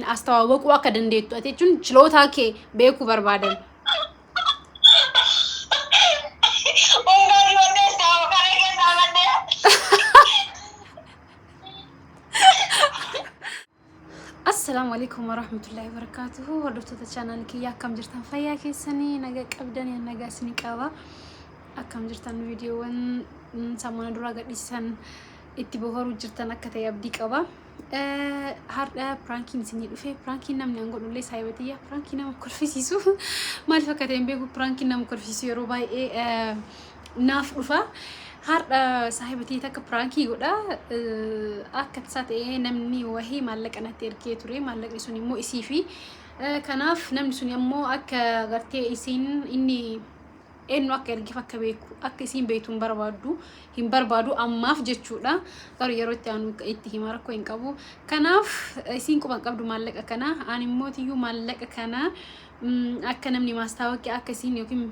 Astawaawwaquu akka dandeettu ati jechuun chilootaa kee beekuu barbaadan. Ungaari balleessaa karaa keessaa badde. Assalaamu alaikum warahmatullahi wabarakatuhu. Hordoftoota chaanaal kiyyaa, akkam jirtan? Fayyaa keessanii, nagaa qabdanii? Nagaa isinii qaba. Akkam jirtan? Viidiyoowwan sammuna duraa gadhiisan itti bohaaruu jirtan akka ta'e abdii qaba. Har'a prankiin isinii dhufe. Prankiin namni an godhullee saayiba tiyya prankii nama kolfisiisu maaliif akka ta'e hin beeku. Prankiin nama kolfisiisu yeroo baay'ee naaf dhufa. Har'a saahiba tiyya takka prankii godha. Akka tasaa ta'ee namni wahii maallaqa natti ergee ture. Maallaqni sun immoo isii fi kanaaf namni sun immoo akka gartee isiin inni eenyu akka ergeef akka beeku, akka isiin beektu hin barbaaddu, hin barbaadu ammaaf jechuudha. Garuu yeroo itti aanu itti hima, rakkoo hin qabu. Kanaaf isiin quba hin qabdu maallaqa kana. Ani immoo tiyyuu maallaqa kana akka namni maastaawoqiyaa akka isiin yookiin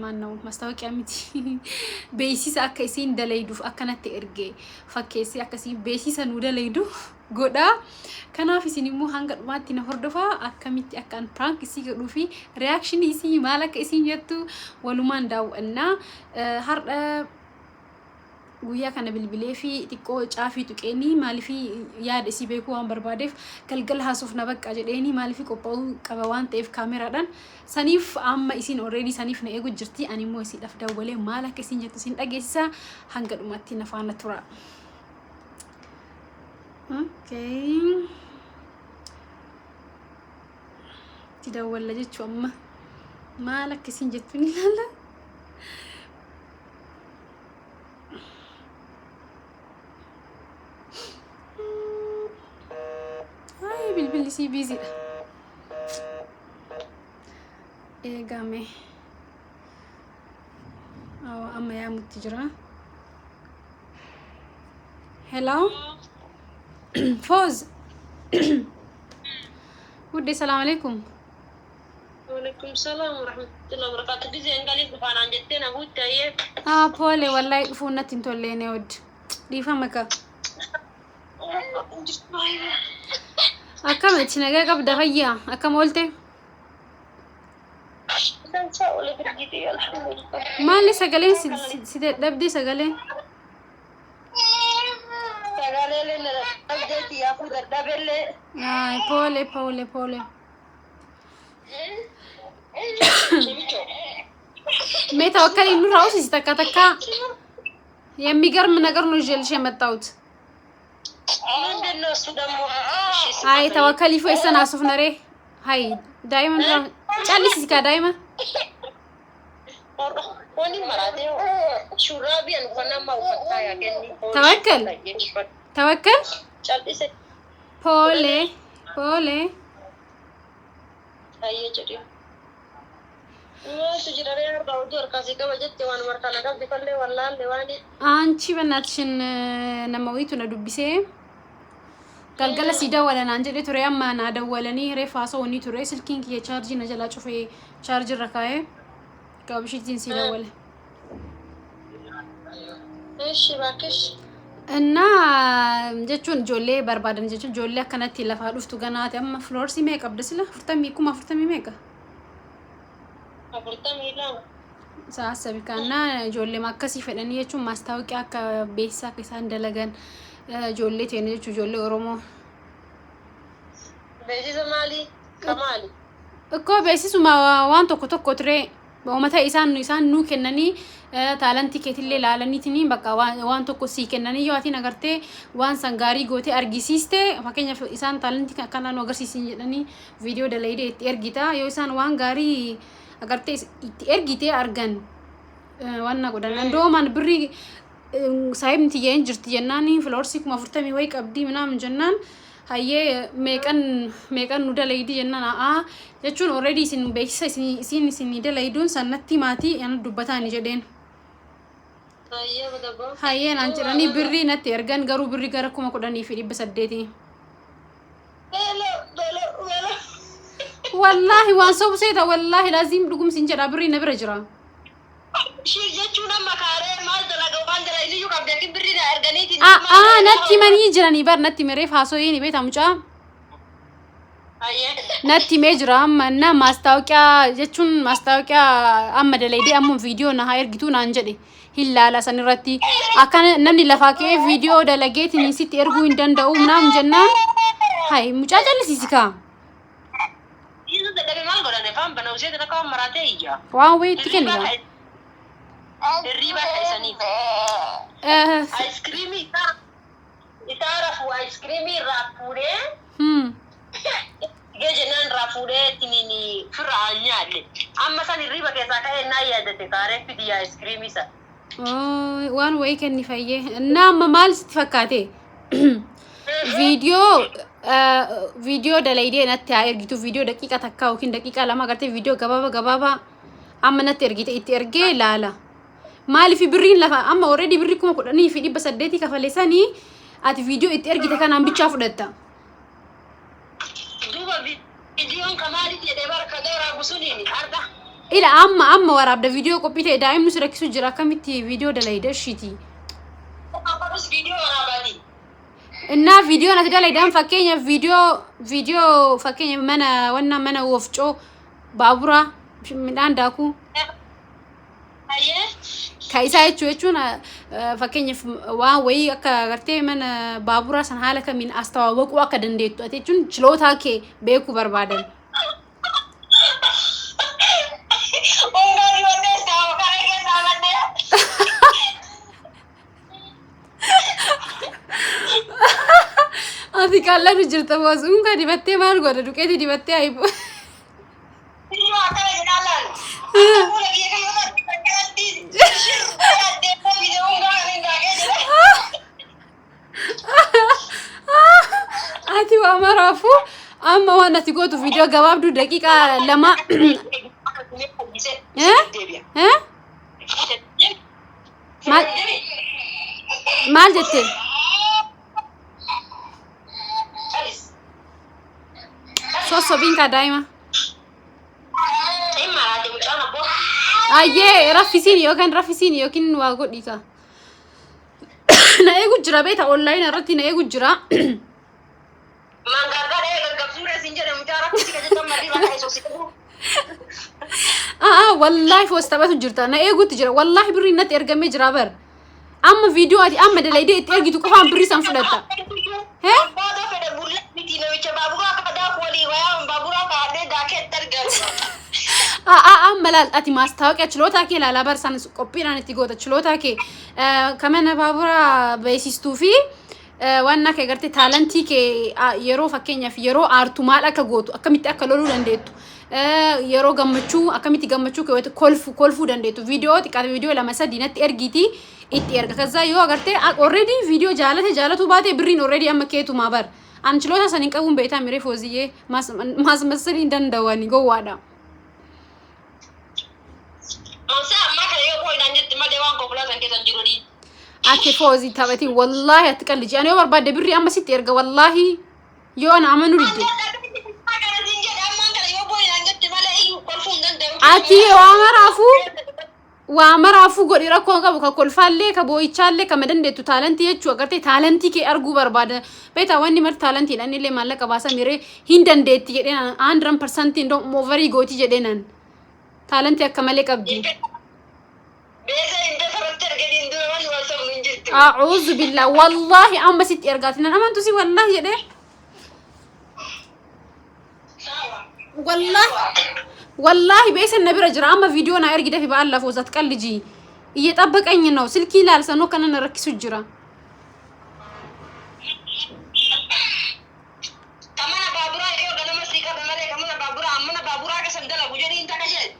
maanna'u maastaawoqiyaa miti, beeksisa akka isiin dalayduuf akkanatti erge fakkeessee akka isiin beeksisa nu dalaydu godha. Kanaaf isin immoo hanga dhumaatti na hordofaa, akkamitti akka an prank isii godhuu fi reaction isii maal akka isiin jettu walumaan daawwannaa. Har'a guyyaa kana bilbilee fi xiqqoo caafii tuqeenii, maaliif yaada isii beekuu waan barbaadeef, galgala haasofna bakka jedheenii, maaliif qophaa'uu qaba waan ta'eef kaameraadhaan saniif. Amma isiin already saniif na eegu jirti. Ani immoo isiidhaaf dawwalee maal akka isiin jettu isin dhageessisa. Hanga dhumaatti na faana tura. Okay. Itti dawwalla jechuu, amma maal akka isiin jettu ni ilaalla. Ay, bilbilli isii busydha. Eegame. Amma yaamutti jira. Hello. Foz. Wuddee, salaam alaikum. Waalaikum salaam warahmatullahi wabarakatuh. Gizeen galii dhufaanaan jettee na buutte ayyee. Ah, pole, wallahi dhufuun natti hin tolleene wad. Dhiifama ka. Akkam itti nagaa qabda, fayyaa? Akkam oolte? Dansaa oole birgiitii, alhamdulillah. Maalli sagaleen si dadhabdee sagaleen? Sagalee na dadhabdeeti, yaafuu dadhabellee. Ay, pole pole pole. Shimicho. Mee tawakkali nurraa usisi takka takka. የሚገርም ነገር ነው ይዤልሽ የመጣሁት። ምንድን ነው እሱ ደግሞ? እሺ Hay tawakkali fo eessan haasofna ree? Hay daa'ima nurraa callisi kaa daa'ima. Wani maraatee shurraabii an uffannaa ammaa uffattaa yaa kenni. Tawakkal. Tawakkal. Cal'ise. Pole pole. Hayyee jedhi. Maaltu jira ree har'a? Oduu harkaasii qaba jette, waan markana qabdi kallee wallaalle waan. አንቺ በእናትሽን nama wayiitu na dubbisee, galgala si dawwala naan jedhee ture. Amma naa dawwalanii reef haasa'uunii ture. Silkiin kiyya chaarjii na jalaa cufee, chaarjii irra kaa'ee qabshiitiin si dawwale. እሺ እባክሽ. እና jechuun ijoollee barbaadan jechuun ijoollee akkanatti lafaa dhuftu ganaati. Amma followersii meeqa qabda sila? 40, 40,000 meeqa? 42. Sa'aa kaannaa ijoollee akkasii fedhanii jechuun maastaawoqiyaa akka beeksisaa akka isaan dalagan, ijoollee teenya jechuun ijoollee Oromoo. Beeksisa maalii? Ka maali? Ikkoo beeksisuma waan tokko tokko ture. Uummata isaan nuu kennanii, talentii keetillee ilaalaniitiin bakka waan tokko sii kennanii, yoo atiin agartee waan san gaarii gootee argisiiste, fakkeenyaaf isaan talentii akkanaa nu agarsiisin jedhanii viidiyoo dalaydee itti ergita. Yoo isaan waan gaarii agartee itti ergitee argan waan na godhan. Andoomaan birrii saayibni tiyyeen jirti jennaan, followersii 40,000 wayii qabdii minaamin jennaan, hayyee meeqan meeqan nu dalaydi jennaan, a'aa jechuun already isin beeksisa isin dalayduun sannatti maatii ana dubbataani jedheen. Hayyee badaboo. Hayyee naan jedhanii birrii natti ergan, garuu birrii gara 10,800. Belo belo belo. Wallaahi waan sobu seeta, wallaahi laaziim dhugumsin jedha, birrii na bira jira. Ishii jechuun amma kaaree maal dalaga, waan dalagu qabdi akkin birrii na erganiitiin. A'aa, natti himanii jiranii bar, natti mireef haasooyee ni beektaa mucaa. Hayyee. Natti himee jira amma እና maastaawoqiyaa jechuun maastaawoqiyaa amma dalaydee amma viidiyoo na haa ergituu naan jedhe hin laala san irratti akkana namni lafaa ka'ee viidiyoo dalageetiin sitti erguu hin danda'u naam jennaan hay mucaa callisiisi kaa. Dhiisuu dadhabe maal godhan afaan bana useetiin akka waan maraatee iyya. Waan wayii itti kenni kaa. Hirriibaa ka'isaniif. Aayiskiriimii isaa rafuu aayiskiriimii irraa fuudhee gee jennaan irraa fuudhee ittiin firraa nyaadhe. Amma san hirriiba keessaa ka'ee naa yaadate kaaree fidii aayiskiriimii sana. Waan wayii kenni fayyee. Innaa amma maal sitti fakkaate? Viidiyoo viidiyoo dalaydee natti haa ergitu, viidiyoo daqiiqa takkaa yookiin daqiiqa 2 agartee, viidiyoo gabaabaa gabaabaa amma natti ergite itti ergee laala. Maaliif birriin lafa amma already birrii 10,800 kafaleessanii ati viidiyoo itti ergite kanaan bichaa fudhatta. Duuba viidiyoon kamaaliif jedhee bara waraabu suniin arga. Ila amma amma waraabda viidiyoo qophii ta'e, daa'imni si rakkisu jira, akkamitti viidiyoo dalayda ishiiti. Akkasumas viidiyoo waraabaati. Innaa viidiyoon ati dalaydaan fakkeenya viidiyoo fakkeenya mana wanna mana wofcoo baaburaa midhaan daakuu Hayyee. ka isaa jechuun fakkeenyaaf waan wayii akka agartee mana baaburaa san haala kamiin astawaawwaquu akka dandeettu ati jechuun chilootaa kee beekuu barbaadan. Ungaa dibannee saama kana keessaa mannee. Ati qal'atu jirta boos ungaa dibattee maal godha duqeeti dibattee ayibu. Viidiyoo akkana jedhaa laalu. Akka fuula kiyya kan yoo akkanatti shirra adeemee viidiyoo ungaa kan hin daakee jedhe. Ati waa maraafuu amma waan ati gootu viidiyoo gabaabduu daqiiqaa 2. Eh? Eh? Maal maal jette? Sossobiin kaa daa'ima. Ayyee, raffisiin yookaan raffisiin yookiin waa godhi kaa. Na eegu jira beeta, online irratti na eegu jira. Mangaaggaa gaggabsuudha siin jedhe mucaa rakkisi ka jettan marii bakka isosi qabu. Aa, wallaahi foos taphatu jirta, na eeguutti jira, wallaahi birrii natti ergamee jira bar. Amma viidiyoo ati amma dalaydee itti ergitu qofaan birrii san fudhatta. Hee? Booda fedhe bulla miti namicha baaburaa akka daaku walii wayaa baaburaa kaa'adhee daakeetti argamu. Aa, amma laal, ati maastaawoqiyaa chilootaa kee ilaalaa bar san qophiidhaan itti goota chilootaa kee kamana baaburaa beeksistuu fi waan akka gartee talentii kee yeroo fakkeenyaaf yeroo aartu maal akka gootu, akkamitti akka loluu dandeettu, yeroo gammachuu akkamitti gammachuu kee kolfu kolfuu dandeettu, viidiyoo xiqqaate viidiyoo lama sadii natti ergiitii itti erga. Kazaa yoo agartee already viidiyoo jaalate jaalatuu baate birriin already amma keetumaa bar. An chiloota san hin qabuun beektaa miree fooziyyee maas massalii hin danda'u gowwaadha. Mansa ammaa kana yoo boo'inaan jetti malee waan konkolaataan keessa hin jiru ni. Ati foozii taphati, wallaahi ati qalli ani yoo barbaadde birrii amma sitti erga, wallaahi yoo ana amanuu didde. Ati waa maraafuu godhi, rakkoo qabu ka kolfaallee ka boo'ichaallee kama dandeettu talentii jechuu agartee talentii kee arguu barbaada beektaa, wanni marti talentiidha. Inni illee maallaqa baasa miree hin dandeetti jedheen 100% indoo overii gooti jedheenan talentii akka malee qabdi. Beesa hin tasarratti arganii dura waan wal sabnu hin jirtu. A'uuzu billah, wallaahi amma sitti ergaati nan amantu si wallaahi jedhee. Wallaahi wallaahi beesan na bira jira, amma viidiyoo na ergi dafi ba'aan lafoo zat qallijii እየጠበቀኝ ነው ስልኪ ላልሰኖ ከነን ረኪሱ jira. Kamana baaburaa yoo ganama sii qabe malee kamana baaburaa mana baaburaa keessa dalagu jedhiin takka jedhe.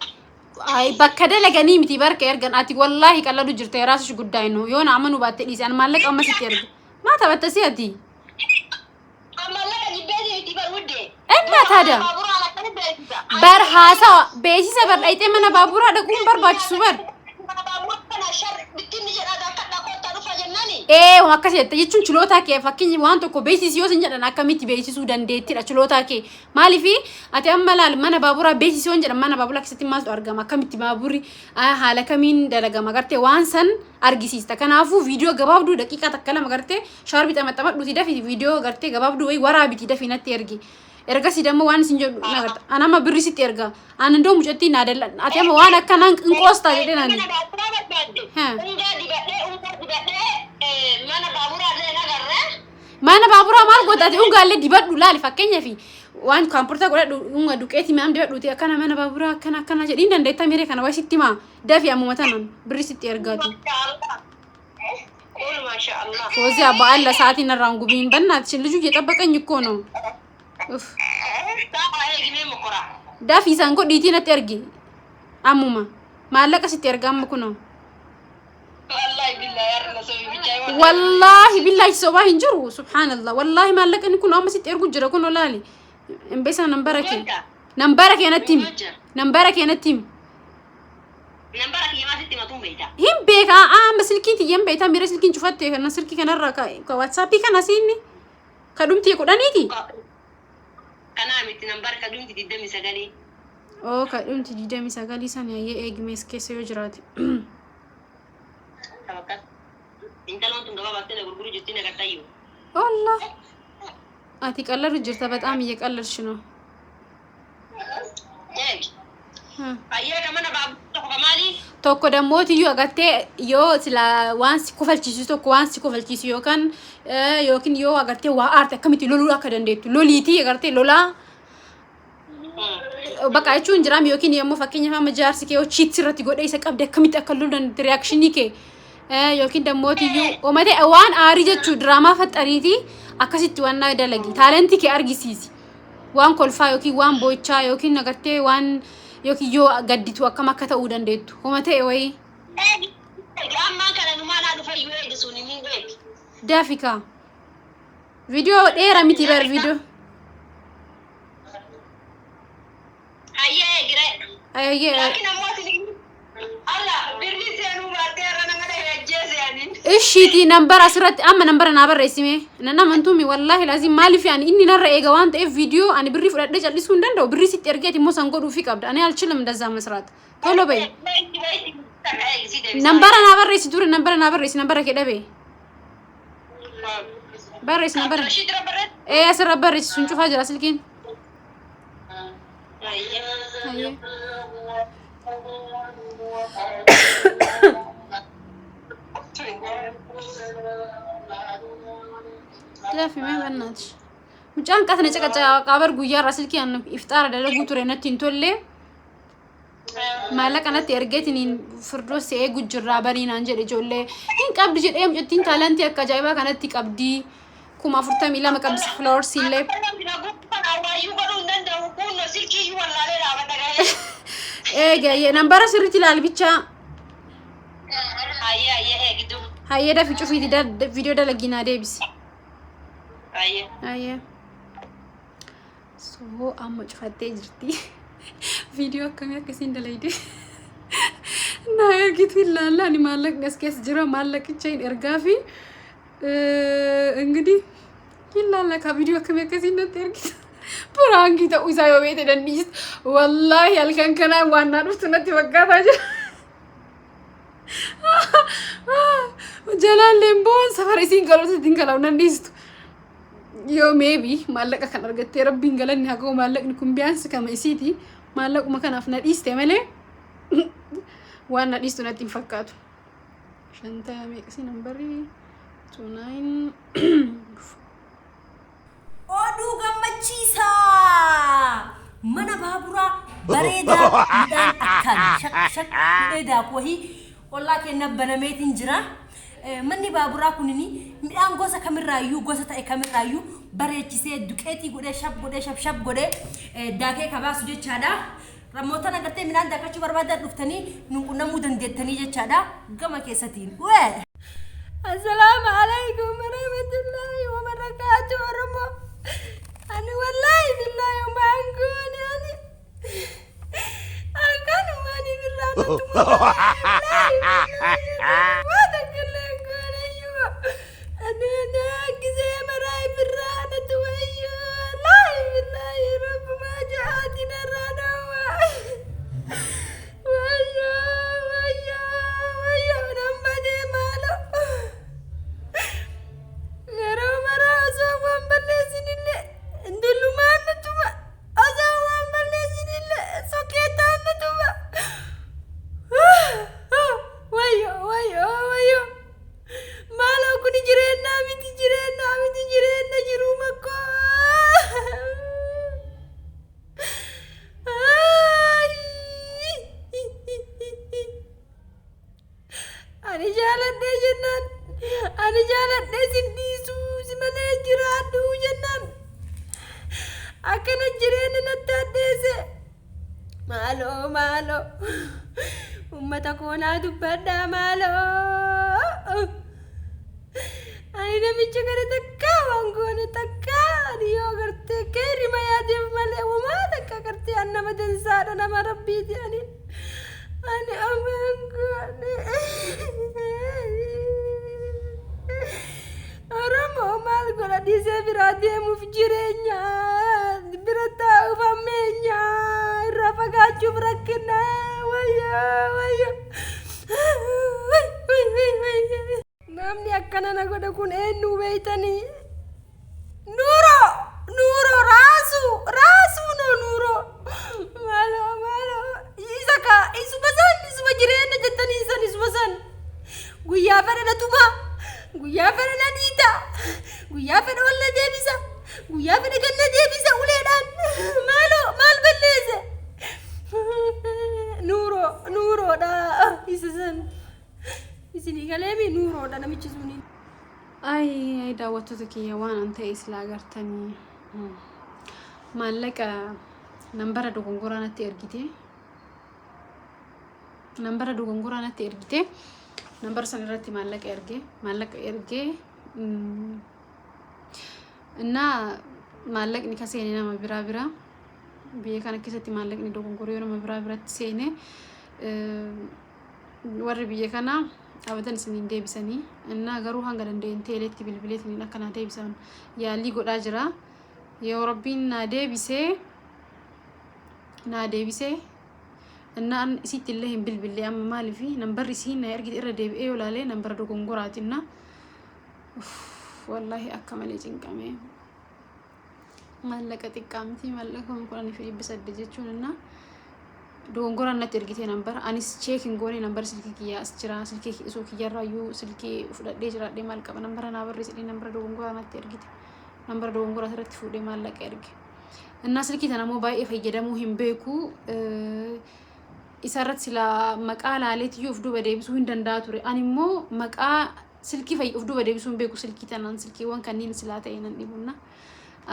Ay, bakka dalaganii miti barka ergan, ati wallaahi qalladu jirta የራስሽ ጉዳይ ነው yoo na amanuu baatte dhiise, an maallaqa amma sitti erga, maa taphatta si ati? Maallaqa jibbeeti miti bar wudde. Innaa taada Baaburaan akkana beeksisa. Bar haasawa beeksisa bar dhayxee mana baaburaa dhaquun barbaachisu bar. Mana baaburaa kana shar bittinni jedhaa akka dhaqoota dhufa jennaani. Ee, akkas jette jechuun chilootaa kee fakkeenya waan tokko beeksisi yoo sin jedhan akkamitti beeksisuu dandeettidha chilootaa kee. Maaliifi ati amma laal, mana baaburaa beeksisi yoo jedhan mana baaburaa keessatti maaltu argama, akkamitti baaburri haala kamiin dalagama gartee waan san argisiista. Kanaafuu viidiyoo gabaabduu daqiiqaa takka lama gartee shaarbii xamaxamadhuuti dafi viidiyoo gartee gabaabduu wayii waraabiti dafi natti ergi. Ergasii dammoo waan isin jedhu na agarta. An amma birri sitti erga. An indoo mucattii naa dalla. Ati amma waan akkanaan hin qoostaa jedheen ani. Mana baaburaa barbaadde. Haa. Ungaa dibadhee ungaa dibadhee mana baaburaa illee hin agarre. Mana baaburaa maal goota ati ungaallee dibadhu laali fakkeenyaaf waan kaamportaa godhadhu unga duqeetii maam dibadhuuti akkana mana baaburaa akkana akkana jedhiin dandeettaa miree kana wayi sitti himaa dafi ammuma tanan birri sitti ergaatu. Maashaallah. Qul maashaallah. Fooziyaa ba'aalla sa'aatiin irraan gubiin bannaati ልጁ እየጠበቀኝ እኮ ነው። ኡፍ Sa'a eegimee mokora. Dafi isaan godhiitii natti ergi ammuma maallaqa sitti erga amma kunoo. Wallaahi billahi har'a sobii bichaa. Wallaahi billaahi sobaa hin jiru subhaanallah wallaahi maallaqni kun amma sitti ergu jira kunoo laali. Embeesa nambara kee nambara kee natti himi nambara kee natti himi. Nambara kiyya sitti matuun beekta. Hin beekaa amma silkiin tiyyan beektaa miira silkiin cufatte kana silkii kanarraa ka waatsaappii kana siinni ka dhumtii kudhaniiti. Kanaa miti nambara ka dhumti 29. Oo ka dhumti 29 sana hayyee eegmees keessa yoo jiraate. Tabakkas. Intaloon tun gabaabaatti na gurguru jirti na gartaayyuu. Allah ati ቀለድ jirta በጣም እየቀለድሽ ነው። Eegi. Ayyee ka mana baaburaa tokko ka maali? Tokko dammoo agartee yoo sila waan si kofalchiisu tokko waan si kofalchiisu yookaan yookiin yoo agartee waa aarte akkamitti loluu akka dandeettu loliitii agartee lolaa bakka jechuun jiraam yookiin yommuu fakkeenyaaf amma jaarsi kee yoo cheat irratti godhee isa qabde akkamitti akka loluu dandeettu reaction kee yookiin dammootiyyuu omatee waan aarii jechuu diraamaa faxariitii akkasitti waan na dalagi talent kee argisiisi waan kolfaa yookiin waan boo'ichaa yookiin agartee waan yookiin yoo gadditu akkam akka ta'uu dandeettu homa ta'e wayii. Eegi. Ammaan kana numaa naa dhufayyuu eegi sun hin eegi. Daafika viidiyoo dheeraa miti bar viidiyoo. Hayyee eegire. Ayyee. Laakiin ammoo isin Allah birri seenuu baattee har'a nama dhahee ajjeese aniin. Ishiiti nambara asirratti amma nambara naa barreessime nan amantuumi wallaahi laazim maaliif ani inni narra eega waan ta'eef viidiyoo ani birrii fudhadhee callisuu hin danda'u birrii sitti ergeeti immoo san godhuufi qabda ani አልችልም እንደዛ መስራት ቶሎ በይ nambara naa barreessi dura nambara naa barreessi nambara kee dhabe barreessi nambara ee asirra barreessi sun cufaa jira silkiin. Hayyee. Laafi mee በእናትሽ mucaan qasna caqacaqaa guyyaa irraa silkii an ifxaara dalaguu ture natti hin tolle maallaqa natti ergeetiin firdoos eegu jirraa bariinaan jedhe ijoollee hin qabdi jedhee mucattiin talent akka ajaa'ibaa kanatti qabdi 42,000 qabdi followers illee. Awwaayyuu godhuu hin danda'u kun silkiiyyuu wallaalee dhaabata gahee. Eega nambara sirriitti ilaali bichaa. Hayyee hayyee eegitu. Hayyee dafi cufiiti viidiyoo dalaginaa deebisi. Hayyee. Hayyee. So amma cufattee jirti. Viidiyoo akkamii akkasiin dalayde? Naa ergitu ilaalla ani maallaqni as keessa jira maallaqicha hin ergaa fi እንግዲህ ilaalla ka viidiyoo akkamii akkasiin natti ergitu. Prank ta'uu isaa yoo beekte dandeessu. Wallaahi halkan kanaan waan naa dhuftu natti fakkaataa jira. Jalaalleen boon safara isiin galuutti ittiin galamu nan dhiistu. Yoo maybe maallaqa kan argattee rabbiin galanni haa ga'u maallaqni kun biyaansi kama isiiti maallaquma kanaaf na dhiiste malee waan na dhiistu natti hin fakkaatu. Shanta meeqasi nambarri 29. Oduu gammachiisaa! Mana baaburaa bareedaa midhaan akkaan shak shak hidhee daaku wahii ollaa keenya banameetiin jira. Manni baaburaa kunini midhaan gosa kamirraayyuu gosa ta'e kamirraayyuu bareechisee duqeetii godhee shap godhee shap shap godhee daakee kabaasu jechaadha. Rammoota agartee midhaan daakachuu barbaadan dhuftanii nu qunnamuu dandeettanii jechaadha gama keessatiin. Wee! Assalaamu alaikum warahmatullahi wabarakatuh Oromoo. Ani wallaahi billaahi waan goone ani. Akkanumaan birraa natti waan akkallee goone iyyuu. Ani gisee maraa birraa natti wayyoo. Wallaahi billaahi rabbumaa ja'aatiin irraa dhowwa. Wayyoo wayyoo wayyoo nan badee maaloo. Yeroo maraa osoo waan balleessinillee indullumaan natuma. jireenya natti addeesse. Maaloo maaloo uummata koo naa dubbadhaa maaloo. Ani namicha kana takkaa waan goone takkaa ani yoo gartee keerima yaadeef malee homaa takka gartee an nama dansaadha nama rabbiiti ani. Ani amaan goone. Oromoo maal godha dhiisee biraa deemuuf jireenya bira taa'uuf hammeenya irraa fagaachuuf rakkina wayyoo wayyoo. Namni akkana na godhe kun eenyu beeytanii? Nuuroo! Nuuroo raasuu! Raasuu noo nuuroo! Maaloo maaloo! Isa kaa isuma san isuma jireenya jettanii san isuma san. Guyyaa fedhe na tumaa! Guyyaa fedhe na dhiita! Guyyaa fedhe ol na deebisa! Guyyaa fedhe gad na deebisa uleedhaan! Maaloo maal balleesse? Nuuroo nuuroodha isa san. Isinii galeemi nuuroodha namichi suni. Ay ay daawwattoota kiyya waan an ta'e silaa agartanii maallaqa nambara dogongoraa natti ergite nambara dogongoraa natti ergite nambara san irratti maallaqa erge maallaqa ergee innaa maallaqni ka seene nama biraa biraa biyya kana keessatti maallaqni dogongoree yoo nama biraa biratti seene warri biyya kanaa abadan isiniin deebisanii innaa garuu hanga danda'een teeleetti bilbileetiniin akka naa deebisan yaalii godhaa jira yoo rabbiin naa deebisee naa deebisee innaa an isitti illee hin bilbille amma maaliif nambarri isiin na ergite irra deebi'ee yoo laalee nambara dogongoraati innaa wallaahi akka malee cinqamee maallaqa xiqqaa miti maallaqa 10,800 jechuun innaa dogongoraan natti ergitee nambara anis check hin goone nambara silkii kiyyaa as jira silkii osoo kiyyarraa iyyuu silkii fudhadhee jiraadhee maal qaba nambara naa barreessidhee nambara dogongoraa natti ergite nambara dogongoraa irratti fuudhee maallaqa erge innaa silkii tana immoo baay'ee fayyadamuu hin beeku isa irratti silaa maqaa laaleetiyyuu of duuba deebisuu hin danda'a ture ani immoo maqaa silkii of duuba deebisuu hin beeku silkii tanaan silkiiwwan kanneen silaa ta'e nan dhibunna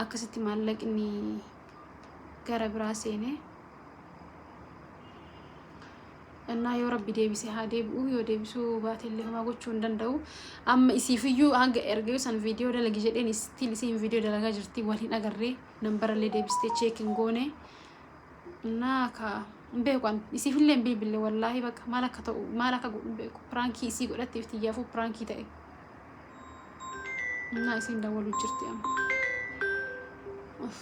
akkasitti maallaqni gara biraa seene innaa yoo rabbi deebise haa deebi'u yoo deebisuu baate illee homaa gochuu hin danda'u amma isiifiyyuu hanga erga san viidiyoo dalagi jedheen still isiin viidiyoo dalagaa jirti wal hin agarree nambarallee deebistee check hin goone innaa ka hin beeku an isiifillee hin bilbille wallaahi bakka maal akka ta'u maal akka godhu hin beeku piraankii isii godhatte iftiyyaafuu piraankii ta'e innaa isiin dawwaluu jirti amma. Uff.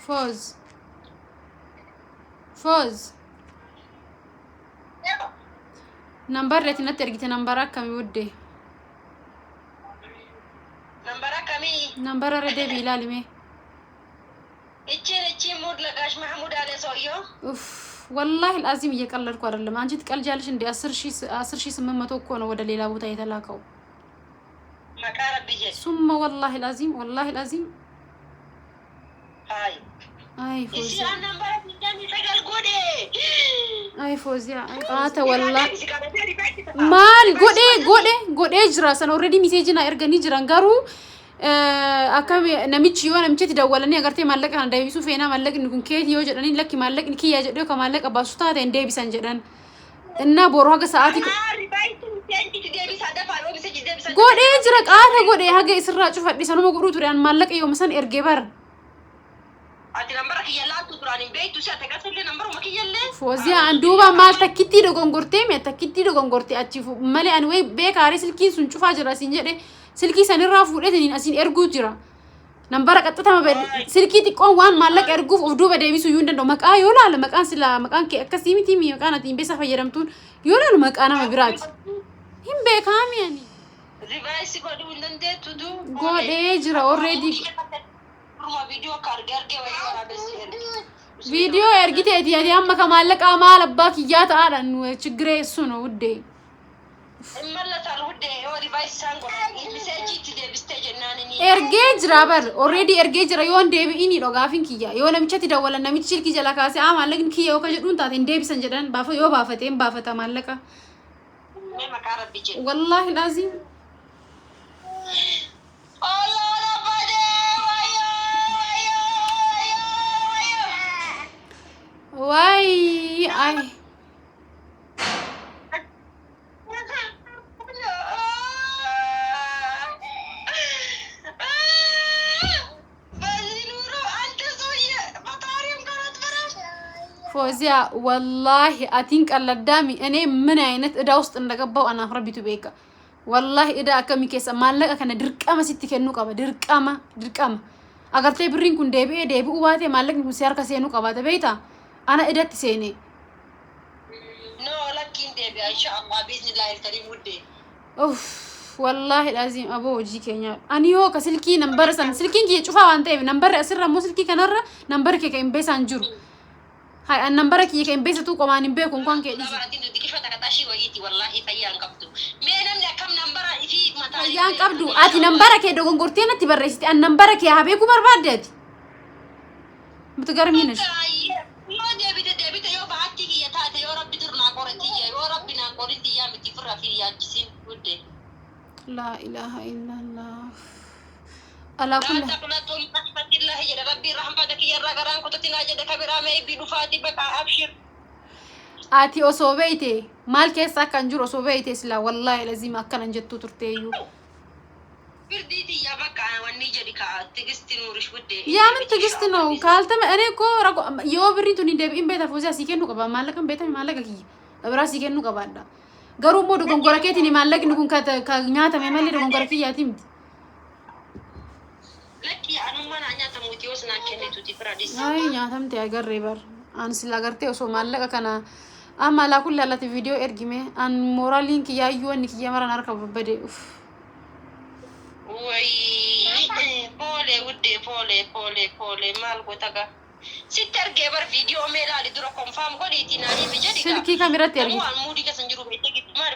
Foz. Foz. Nambarri ati natti ergite nambara akkamii wudde? Nambara akkamii? Nambara irra deebi'i ilaali mee. Ichiin ichiin ሙድ ለጋሽ ማህሙድ አለ ሰውየው። ኡፍ ወላሂ አልዓዚም እየቀለድኩ አይደለም። አንቺ ትቀልጃለሽ እንዴ? 10,800 እኮ ነው ወደ ሌላ ቦታ የተላከው። Maqaa rabbi jedhe. ሱመ ወላሂ አልዓዚም ወላሂ አልዓዚም። Hayi. አይ Isii ፎዚያ an nambara 29 godhe. አይ ፎዚያ qaata ወላሂ Maal maal godhee godhe godhee jira san already message na erganii jiran garuu akka namichi yoo namichatti dawwalanii agartee maallaqa kana deebisuu feenaa maallaqni kun keeti yoo jedhanii lakki maallaqni kiyyaa jedhee ka maallaqa baasu taate hin deebisan jedhan innaa boru haga sa'aatii godhee jira qaata godhee haga isirraa cufadhe sanuma godhuu ture an maallaqa yooma san ergee bara. Ati nambara kiyya laattu duraan hin beektu si ati qasillee nambaruma kiyyallee. Fooziyaa an duuba maal takkittii dogongortee mi'a takkittii dogongortee achi malee ani wayi beekaaree silkiin sun cufaa jira asiin jedhe silkii sanirraa fuudheetiniin asiin erguu jira. Nambara qaxxatama silkii xiqqoon waan maallaqa erguuf of duuba deebisuu iyyuu hin danda'u. Maqaa yoo laala maqaan silaa maqaan kee akkasii miti maqaan ati hin beessa fayyadamtuun yoo laalu maqaa nama biraati. Hin beekaami ani. Revise godhuu hin dandeettu duu. Godhee jira already. Viidiyoo akka argee argee wayii waraabessi erge. Viidiyoo ergiteeti ati amma ka maallaqaa maal abbaa kiyyaa ta'aadhaan ችግሬ እሱ ነው ውዴ። Immallataan wuddee yoo revise isaan godhan message deebistee jennaan inni. Ergee jira bar already ergee jira yoo hin deebi'ini dhogaafiin kiyya yoo namichatti dawwalan namichi silkii jala kaasee aa maallaqni kiyya yoo ka jedhuun taate hin deebisan jedhan baafa yoo baafate hin baafata maallaqa. Mee maqaa rabbi jedhe. Wallaahi laazim. Ollaan abbadee! Ay. ፎዚያ ወላሂ atiin qalladdaami እኔ ምን አይነት እዳ ውስጥ እንደገባው anaaf rabbitu beeka. Wallahi ida akkamii keessa maallaqa kana dirqama sitti kennuu qaba, dirqama, dirqama. Agartee, birriin kun deebi'ee deebi'uu baate maallaqni kun si harka seenuu qabaata, beektaa? Ana idatti seene. No, lakkiin deebi'a insha Allah biiznillahi alkarim wuddee. Uff, wallahi laziim aboo hojii keenyaa. Ani yoo ka silkii nambara san, silkiin kiyya cufaa waan ta'eef, nambarri asirra immoo silkii kanarra nambari kee ka hin beesaan jiru. Hay, an nambara kiyya ka hin beesatu qomaan hin beeku እንኳን kee dhiisi. Dabaratiin nuti qishoo takka xashii wayiiti, wallahi fayyaa hin qabdu. Mee namni akkam nambara ifii mataa Fayyaan qabdu, ati nambara kee dogongortee natti barreessite, an nambara kee haa beekuu barbaadde ati. Mutgarmiin ish. Yoo deebite deebite, yoo bahatti kiyya taate, yoo rabbi dur naa qoran tiyya, yoo rabbi naa qorin tiyyaa miti, firra fi yaachisin wudde. لا إله إلا الله. Alaa لا kulla. تقنطوا من رحمة الله jedha rabbiin, rahmata kiyya irraa garaan kutatinaa jedha kabiraa mee ibbii dhufaati baqa abshir. Ati osoo beeyte maal keessa akka hin jiru osoo beeyte silaa wallaahi laziima akkanan jettuu turteeyyuu. Firdii tiyya bakka wanni jedhi ka tigisti nuurish wudde. yaa ምን ትዕግስት ነው ካልተመ እኔ እኮ yoo birriin tun hin deebi'in beeta Fooziyaa sii kennuu qaba, maallaqa hin beetame, maallaqa kiyya biraa sii kennuu qabaadha. Garuu immoo dogongora keetiin maallaqni kun ka nyaatame malee dogongora kiyyaati miti. Lakki, anummaa naa nyaatamuuti yoos naa kennituuti fira dhis. Ay, nyaatamte agarree bar. An sila agartee osoo maallaqa kana amma alaa kulli alatti viidiyoo ergime, an mooraaliin kiyyaayyuu wanni kiyya maran harka babbade. Uff. Wayii, pole wuddee, pole pole pole, maal goota gaa. Sitti argee bar viidiyoo, mee ilaali dura, confirm godhiitii naa himi jedhi gaa. Silkii kamirratti Namuu ergite? waan muudii keessa hin jiru beektee giddumaan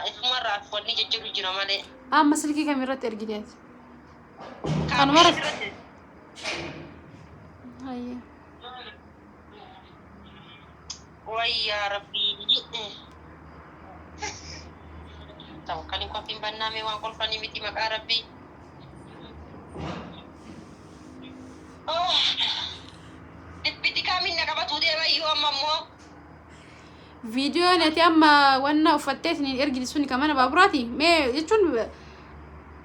ifumarraa wanni jejjedhu jira malee. Amma silkii kamirratti ergite ati? Kanuma Irratti. Hayyee. Wayii yaa rabbii. Tawakkalin qofin bannaame waan kolfanii miti maqaa rabbii. Oh. Dhibbiti kaamin na qabatu deema iyyuu amma immoo. Viidiyoon ati amma wanna uffattee isiniin ergite suni kan mana baaburaati? Mee jechuun,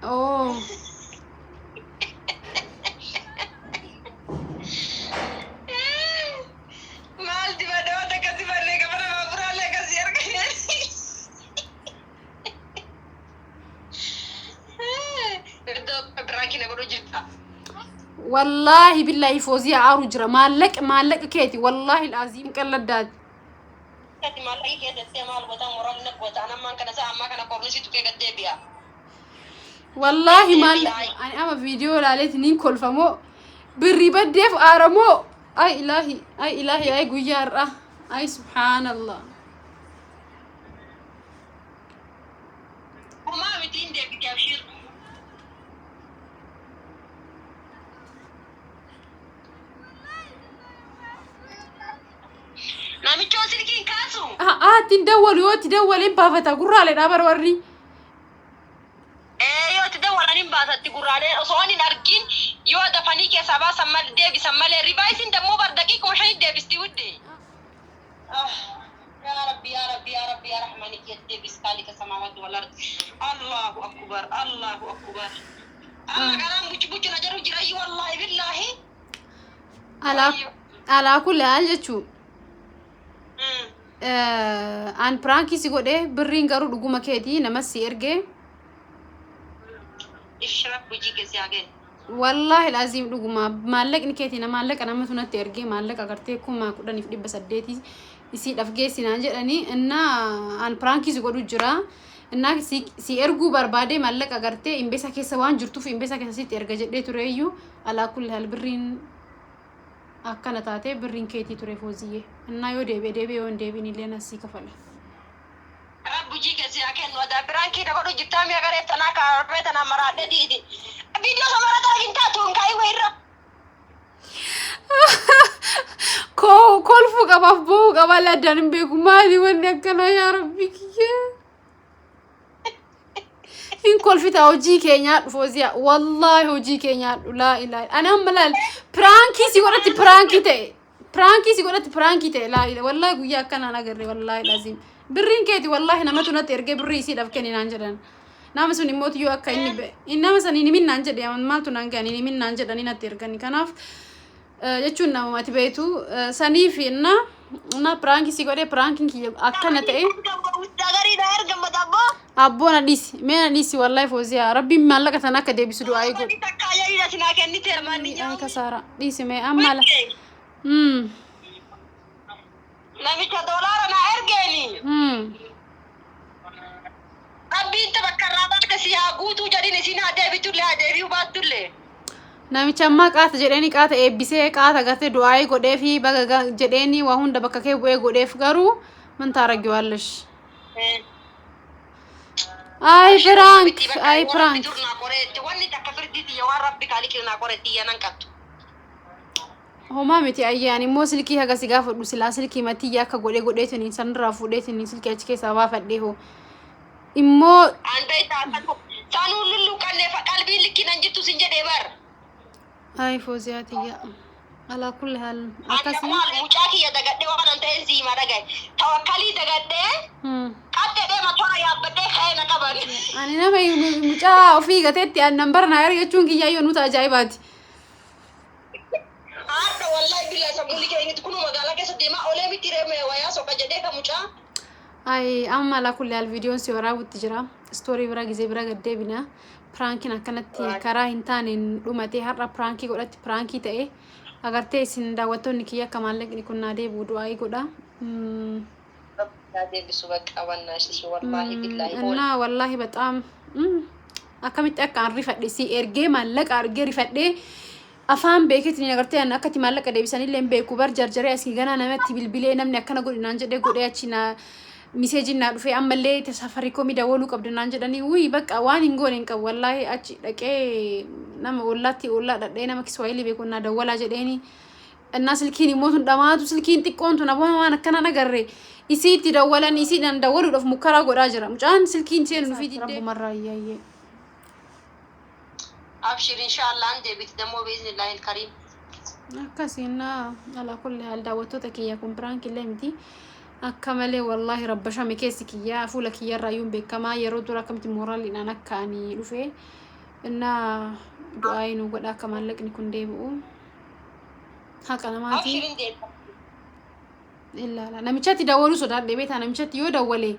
oh. Maal dibadhe, waan akkasii barree qabana baaburaalee akkasii argame. Iddoo biraankii na godhu jirta. Wallaahi billaahi Fooziyaa aaru jira. Maallaqa, maallaqa keeti, wallaahi laaziim qalladdaati. Ati maallaqi keessatti maal goota, moraalli na goota, anammaan kana sa'a ammaa kana kornisi tuqee gad deebi'a. Wallaahi maallaqa ani amma viidiyoo ilaaleeti niin kolfamoo birrii baddeef aaramoo? Ay ilaahi, ay ilaahi, ay guyyaa har'aa, ay subhaanallah. Homaa miti, hin deebite, abshir. Namichoo silkiin kaasu. Haa, ittiin dawwalu, yoo itti dawwaleen baafata gurraaleedha bara warri. Ee, yoo itti dawwalan hin baasatti gurraalee, osoo hin argin yoo dafanii keessaa baasan malee deebisan malee, rivaayisiin dammoo bar daqiiquma shanii deebisti wudde. يا ربي يا ربي يا ربي يا رحمن deebis خالق السماوات والأرض، الله أكبر الله أكبر. Amma garaan buchu buchu na jedhu jira wallahi billahi. Alaa kulli haal jechuun an piraankii si godhe, birriin garuu dhuguma keetii namas si ergee. Ishraaf hojii keessi hageen. Wallaahi laziim dhuguma maallaqni keetii na maallaqa namatu natti ergee, maallaqa agartee 10,800 isiidhaaf geessinaan jedhanii, innaa an piraankii si godhu jira. Innaa si erguu barbaade, maallaqa agartee imbeesa keessa waan jirtuuf imbeesa keessa sitti erga jedhee tureeyyuu, alaa kulli haal birriin akkana taatee birriin keetii ture Fooziyyee. Innaa yoo deebi'e deebi'e, yoo hin deebi'in illee nasii kafala. Rabbi hojii keessi haa kennu. Adaa piraankii na godhu jirtaa mi'a garee tanaa kaarree tanaa maraadhe diidi. Viidiyoo samara tana hin taatu hin kaa'ii wayirra. Kolfuu qabaaf boo'uu qabaa addaan hin beeku, maali wanni akkanaa, yaa rabbi kiyya. Hin kolfita, hojii kee nyaadhu Fooziyaa, wallaahi hojii kee nyaadhu, laa ilaaha. Ani amma laal piraankii si godhatti piraankii ta'e. Piraankii si godhatti piraankii ta'e laa ila wallaahi guyyaa akkanaan agarre wallaahi laziim. Birriin keeti wallaahi namatu natti ergee birrii isiidhaaf kenni naan jedhan. Nama sun immoo yoo akka inni nama san hin himin naan jedhe maaltu naan gahan hin himin naan jedhanii natti ergani. Kanaaf jechuun namuma ati beektu saniif na na piraankii si godhee piraankiin kiyya akkana ta'e. Abboo na dhiisi mee na dhiisi wallaahi Fooziyaa rabbiin maallaqa sana akka deebisu du'aayii godhu. Ay kasaara dhiisi mee amma la. Namicha doolaara naa ergeeni. Rabbiin ta bakka irraa baate si haa guutuu jedhin isiin haa deebitullee haa deebi'uu baattullee. Namicha ammaa qaata jedheeni qaata eebbisee qaata gartee du'aayii godhee fi baga jedheeni waa hunda bakka kee bu'ee godheef garuu man taaraggiwaallesh. Ay prank ay prank. Wanni takka firdii tiyya waan rabbi kaaliqii naa qoretti iyya nan qabdu. Homaa miti ayyaan immoo silkii haga si gaafadhu silaa silkii matiyya akka godhee godheetiniin sanirraa fuudheetiniin silkii achi keessaa baafadhee hoo. Immoo An beektaa sanuu lulluqanne qalbiin likkinan jirtu sin jedhee bar. Ay Fooziyaa tiyya. Alaa kulli haal Ani akkasii. maal mucaa kiyya dagadhee waan an ta'een siima dhagaye. Tawakkalii dagadhee qaxxedhee motora yaabbadhee ka'ee na qaban. Ani nama mucaa ofii gateetti an nambara naa erga jechuun kiyya iyyuu nuta ajaa'ibaati. Haadha wallahi billahi sammuun keenyatti kun magaalaa keessa deemaa olee miti reeme wayaa soqa jedhee ka mucaa. Ay amma alaa kulli haal viidiyoon si waraabutti jira. Istoorii bira gizee bira gad deebina. Piraankiin akkanatti karaa hin taaneen dhumatee har'a piraankii godhatti piraankii ta'e. Agartee isin daawwattoonni kiyya akka maallaqni kun naa deebi'u du'aayii godha. Deebisu bakka wannaashisu wallahi billahi. Innaa wallaahi baxaam akkamitti akka an rifadhe si ergee maallaqa argee rifadhee afaan beeketiin agartee an akkatti maallaqa deebisanillee hin beeku bar jarjaree asii ganaa namatti bilbilee namni akkana godhi naan jedhee godhee achi na miseejiin naa dhufee ammallee Safaricomii dawwaluu qabda naan jedhanii wuyi bakka waan hin goone hin qabu wallaahi achi dhaqee nama ollaatti ollaa dhadhee nama Kiswahilii beeku naa dawwalaa jedheeni. Innaa silkiin immoo tun dhamaatu silkiin xiqqoon tun aboo waan akkanaan agarre isii itti dawwalan isiidhaan dawwaluudhaaf mukkaraa godhaa jira mucaan silkiin seenu nufii diddee rabbumarraa iyyaayyee. Abshir inshallah an deebiti dammoo biiznillaahi alkariim. Akkasii naa alaa kulli haal daawwattoota kiyya kun piraank illee miti. Akka malee wallaahi rabbashame keessi kiyya fuula kiyyarraa iyyuu hin beekamaa yeroo dura akkamitti mooraaliidhaan akka ani dhufe innaa du'aayii nu godha akka maallaqni kun deebi'u. Haqa namaati. Abshir hin deebita. Ilaala. Namichatti dawwaluu sodaadhe beektaa namichatti yoo dawwale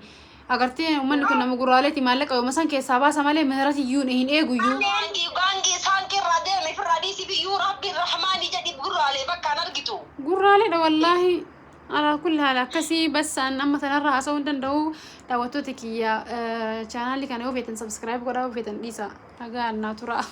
agartee uummanni kun nama gurraaleeti maallaqa yooma san keessaa baasa malee mihrati iyyuu hin eegu iyyuu. Gaangii gaangii saanqii irraa deeme firraa dhiisii biyyuu rabbiin rahmaanii jedhi gurraalee bakka an argitu. Gurraaleedha wallaahi. Alaa kulli haala akkasii bas an amma tanarra haasa'uu hin danda'u daawwattoota kiyya chaanaalii kana yoo feetan subscribe godhaa yoo feetan dhiisa dhagaa annaa tura.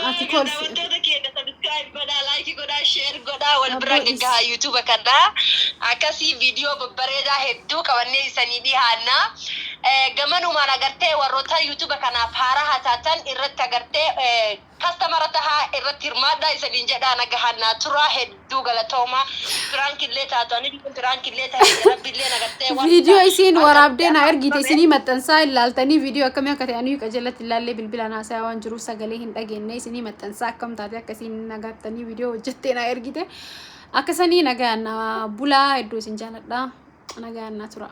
Ati kolfi. Daawwattoota keenya subscribe godhaa, like godhaa, share godhaa, wal bira Abboo dhis. gaggahaa YouTube kanaa. Akkasii viidiyoo babbareedaa hedduu qabannee isanii dhiyaanna. Gamanumaan agartee warroota YouTube kanaaf haaraa haa taatan irratti agartee kastamara tahaa irratti hirmaadhaa isaniin jedhaa nagahannaa turaa hedduu galatooma. Piraankillee taatu ani piraankillee ta'e rabbillee agartee waan Viidiyoo isiin waraabdee naa ergite isinii maxxansaa ilaaltanii viidiyoo akkamii akka ta'e aniyyuu qajeelatti ilaallee bilbilaan haasayaa waan jiruuf sagalee hin dhageenye isinii maxxansaa akkam taate akkasiin nagattanii viidiyoo hojjettee naa ergite akkasanii nagaan naa bulaa hedduu isin jaaladha nagaan naa tura.